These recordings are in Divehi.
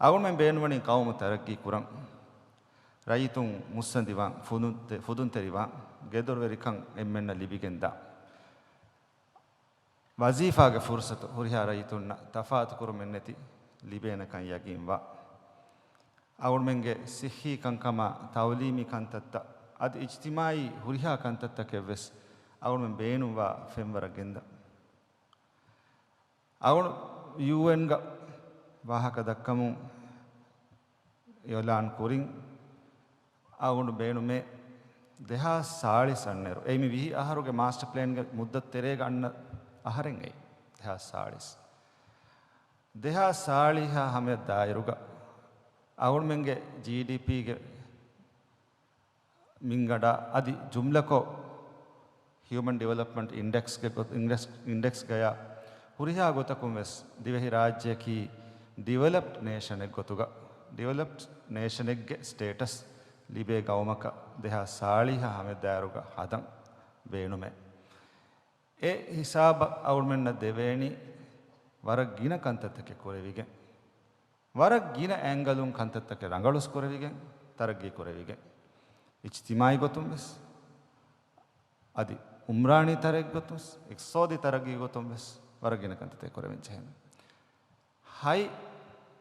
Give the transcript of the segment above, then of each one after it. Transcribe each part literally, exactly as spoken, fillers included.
އަޅުމެން ބޭނުންވަނީ ޤައުމު ތަރައްގީ ކުރަން، ރައްޔިތުން މުއްސަނދިވާން، ފުދުންތެ-، ފުދުންތެރިވާން، ގެދޮރުވެރިކަން އެންމެންނަށް ލިބިގެންދާ، ވަޒީފާގެ ފުރުސަތު ހުރިހާ ރައްޔިތުންނަށް ތަފާތުކުރުމެއްނެތި ލިބޭނެކަން ޔަގީންވާ، އަޅުމެންގެ ޞިއްޙީ ކަންކަމާ ތައުލީމީ ކަންތައްތައް އަދި އިޖްތިމާޢީ ހުރިހާ ކަންތައްތަކެއްވެސް އަޅުމެން ބޭނުންވާ ފެންވަރަށް ގެންދަން. އަޅު ޔޫއެންގަ ވާހަކަ ދައްކަމުން އިޢުލާން ކުރިން، އަޅުގަނޑު ބޭނުމޭ ދެހާސް ސާޅީސް އަންނައިރު، އެއީ މި ވިހި އަހަރުގެ މާސްޓަ ޕްލޭންގެ މުއްދަތު ތެރޭގަ އަންނަ އަހަރެއް އެއީ ދެހާސް ސާޅީސް. ދެހާސް ސާޅީހާ ހަމަޔަށް ދާއިރުގަ އަޅުމެންގެ ޖީޑީޕީގެ މިންގަނޑާ އަދި ޖުމްލަކޮށް ހިއުމަން ޑިވެލޮޕްމަންޓް އިންޑެކްސްގެ ގޮ-، އިންޑެކްސް، އިންޑެކްސްގަޔާ ހުރިހާ ގޮތަކުން ވެސް ދިވެހި ރާއްޖެއަކީ ޑިވެލޮޕްޑް ނޭޝަނެއް ގޮތުގަ، ޑިވެލޮޕްޑް ނޭޝަނެއްގެ ސްޓޭޓަސް ލިބޭ ގައުމަކަށް ދެހާސް ސާޅީހާ ހަމަޔަށް ދާއިރުގަ ހަދަން ބޭނުމޭ. އެ ހިސާބަށް އަޅުމެންނަށް ދެވޭނީ ވަރަށް ގިނަ ކަންތައްތަކެއް ކުރެވިގެން، ވަރަށް ގިނަ އެންގަލުން ކަންތައްތަކެއް ރަނގަޅުސް ކުރެވިގެން، ތަރައްގީ ކުރެވިގެން، އިޖްތިމާޢީ ގޮތުން ވެސް، އަދި އުމްރާނީ ތަރައްގީ ގޮތުން ވެސް، އިޤްތިޞާދީ ތަރައްގީ ގޮތުން ވެސް ވަރަށް ގިނަ ކަންތައްތައް ކުރެވެން ޖެހޭނެ. ހައި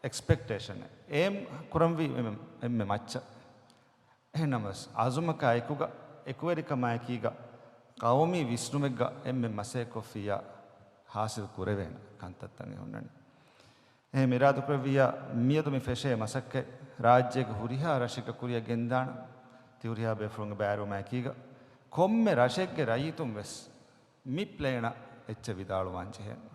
އެކްސްޕެކްޓޭޝަން، އޭމް ކުރަންވީ އެންމެ، އެންމެ މައްޗަށް. އެހެންނަމަވެސް، އަޒުމަކާ އެކުގަ، އެކުވެރިކަމާއެކީގަ، ޤައުމީ ވިސްނުމެއްގަ އެންމެ މަސައްކަތްކޮށްފިއްޔާ ހާސިލް ކުރެވޭނެ ކަންތައްތައް އެ ހުންނަނީ. އެހެން އިރާދަކުރެއްވިއްޔާ، މިއަދު މި ފެށޭ މަސައްކަތް ރާއްޖޭގެ ހުރިހާ ރަށެއްގަ ކުރިއަށް ގެންދާނަން، ތި ހުރިހާ ބޭފުޅުންގެ ބައިވެރިވުމާއެކީގަ، ކޮންމެ ރަށެއްގެ ރައްޔިތުން ވެސް މި ޕްލޭނަށް އެއްޗެއް ވިދާޅުވާން ޖެހޭނެ.